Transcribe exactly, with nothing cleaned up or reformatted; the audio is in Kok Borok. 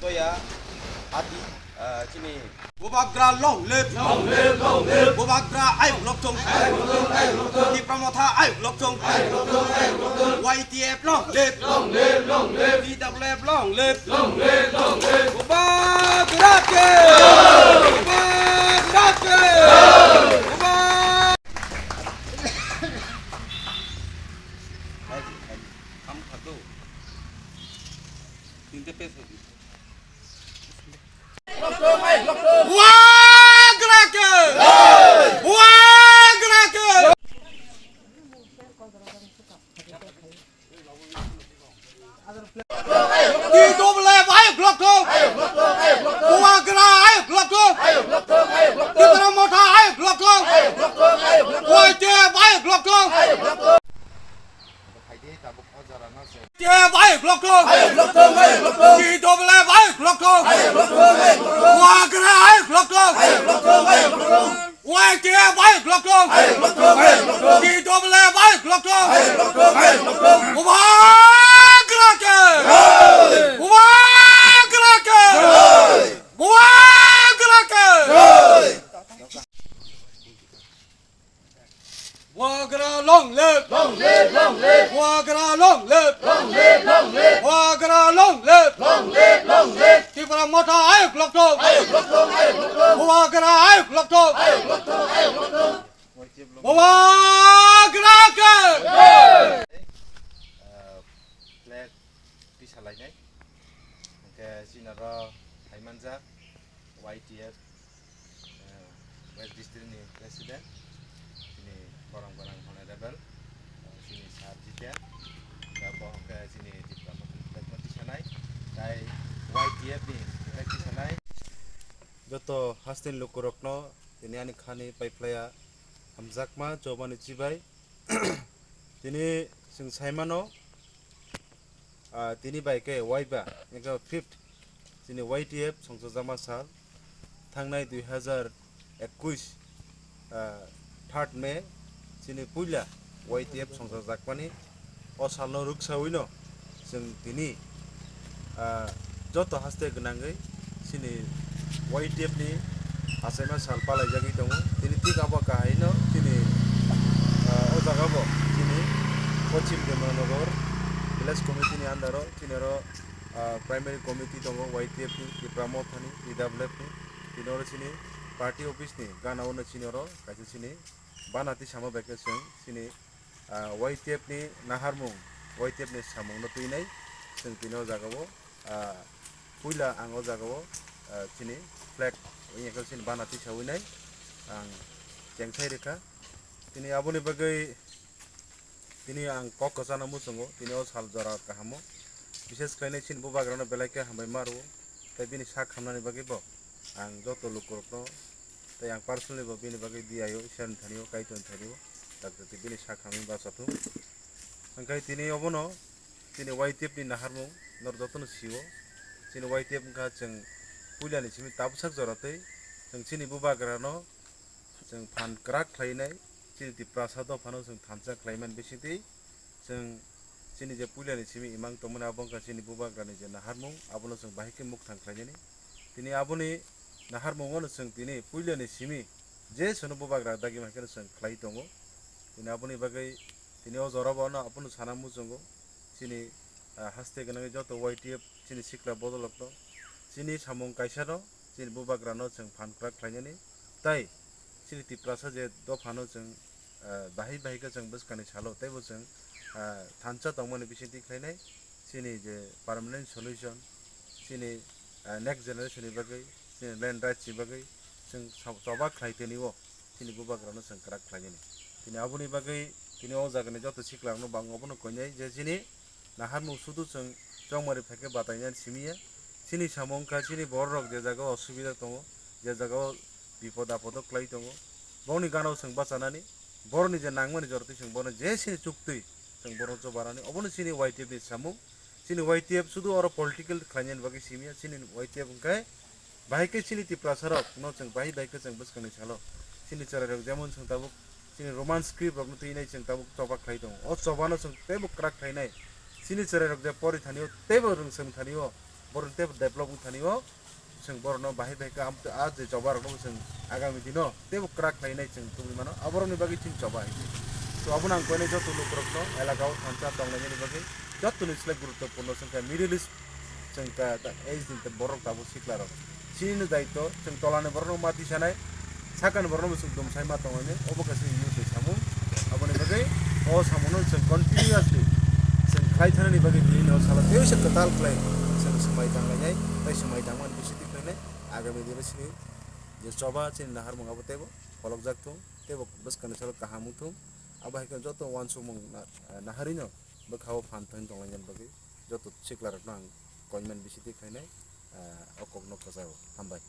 Toya, Ati, ah, chini. Bubagra long live! Long live, long live! Bubagra ayuk lokthung! Ayuk lokthung, ayuk lokthung! Tipra Motha ayuk lokthung! Ayuk lokthung, ayuk lokthung! Y T F long live! Long live, long live! T W F long live! Long live, long live! Bubagra ke! Bubagra ke! Bubagra! Kam khado. Tinte peso di. Bubagra ke! Bubagra ke! T W F ayuk lokthung! Bubagra ayuk lokthung! Tipra Motha ayuk lokthung! Y T F ayuk lokthung! T F ayuk lokthung! T W F ayuk lokthung! Bubagra ayuk lokthung! Y T F ayuk lokthung! T W F ayuk lokthung! Bubagra ke! Bubagra ke! Bubagra ke! Bubagra long live! Long live, long live! Bubagra long live! Long live, long live! Bubagra long live! Long live, long live! Tipra Motha ayuk lokthung! Ayuk lokthung, ayuk lokthung! Bubagra ayuk lokthung! Ayuk lokthung, ayuk lokthung! Bubagra ke! Ah, flag tisalainai. Hwnkhe chini oro phaimanjak Y T F, eh, West District ni President, chini borong borong Honorable, eh, chini Sir Jiten, abo hwnkhe chini Tipra Motha ni flag no tisanai, tai Y T F ni flag tisanai. Joto hasteni lukurokno tini ani khani paiphlaiya hamjakma chobani chibai. Tini chwng saimano, ah, tini bai khe waiba, ego fifth, chini Y T F songchakjakma sal, thangnai dui hazar ekush, ah, third May, chini puila Y T F songchakjakmani, o salno rwksawino chwng tini, ah, joto haste gwnangwi chini Y T F ni achaima sal palaijagwi tongo. Tini thik abo kahaino chini, ah, o jagabo chini Pochim Demanagar Village Committee ni under o chini oro, ah, Primary Committee tongo Y T F ni, Tipra Motha ni, T W F ni. Tini oro chini party office ni gana o no chini oro kaisa chini bana tisama bai khe chwng chini, ah, Y T F ni naharmung, Y T F ni samung no twinai chwng tini o jaga o, ah, puila ang o jaga o, ah, chini flag wngya khe chini bana tisawi nai ang chengthai rwkha. Tini aboni bagwi tini ang kok kwchangno muchungo, tini o sal jora kahamo. Bishes khlainai chini bubagrano belai khe hambai ma rwo, tei bini sak hamnani bagwi bo ang joto lukurokno tei ang personally bo bini bagwi di ayo, Iswrani thani o, Kaitorni thani o, dakti bini sak hamwi bacha thung. Hwnkhe tini obono chini Y T F ni naharmung norok jotono sio. Chini Y T F wngkha chwng puilani simi tabuksak jora tei chwng chini bubagrano chwng phan kwrak khlainai, chini Tiprasa dophano chwng thansa khlaimani bisingtwi chwng chini je puilani simi imang tongmani abo wngkha chini bubagrani je naharmung, abono chwng bahai khe mukthang khlainani. Tini aboni naharmungono chwng tini puilani simi je sono bubagra dagi mankhe chwng khlai tongo. Tini aboni bagwi tini o jorabo ano abono sana muchungo chini, ah, haste gwnangwi joto Y T F chini sikla bodolokno chini samung kaisano chini bubagrano chwng phan kwrak khlainani tei chini Tiprasa je dophano chwng, ah, bahai bahai khe chwng bwskangni salo teibo chwng, ah, thansa tongmani bisingtwi khlainai chini je permanent solution chini, ah, next generation ni bagwi chini land rights ni bagwi chwng sa-, choba khlai tini o. Chini bubagrano chwng kwrak khlainani. Tini aboni bagwi tini o jagani joto siklangno bang obono koinai je chini naharmung sudu chwng chongmari phaikhe batainani simi ya. Chini samung wngkha chini bororok je jagao osubida tongo, je jagao bipod apodo klai tongo, bongni gana o chwng bachanani, borokni je nangmani jorotwi chwng bono je chini chuktwi chwng bono chubarani, obono chini Y T F ni samung. Chini Y T F sudu oro political khlainani bagwi simi ya, chini Y T F wngkhe bahai khe chini Tiprasa rok no chwng bahai bahai khe chwng bwskangni salo chini chwrai rok jemon chwng tabuk chini Roman script rok no twinai chwng tabuk choba khlai tongo. O choba no chwng teibo kwrak khlainai. Chini chwrai rok je pori thani o teibo rwng swng thani o borok tei develop wng thani o chwng borokno bahai bai khe am-, a je choba rokno chwng agami dino teibo kwrak khlainai chwng tubui mano, aborokni bagwi chini choba hai se. To abono ang koinai joto lukurokno elaka o thansa tonglainani bagwi jotoni slai guruttopurno chwng khe Middle East chwng ta, ta, age din borok tabuk sikla rok. Chini no daityo chwng tolani borok no mati sanai, sakani borok no chwng dum sai ma tongani, obo kaisa youth ni samung. Aboni bagwi o samung no chwng continuously chwng khlai thanani bagwi tini no salo tei se kwtal khlai chwng swmai tanglainai, tei swmai tangmani bisingtwi khlainai. Agami dino chini je choba chini naharmung abo teibo pholokjak thung, teibo bwskangni salo kaham wng thung. Abo hai khe joto uansukmung na-, naharino bwkha o phan thani tonglainani bagwi joto sikla rokno ang koimani bisingtwi khlainai, ah, o kokno kwcharo. Hambai.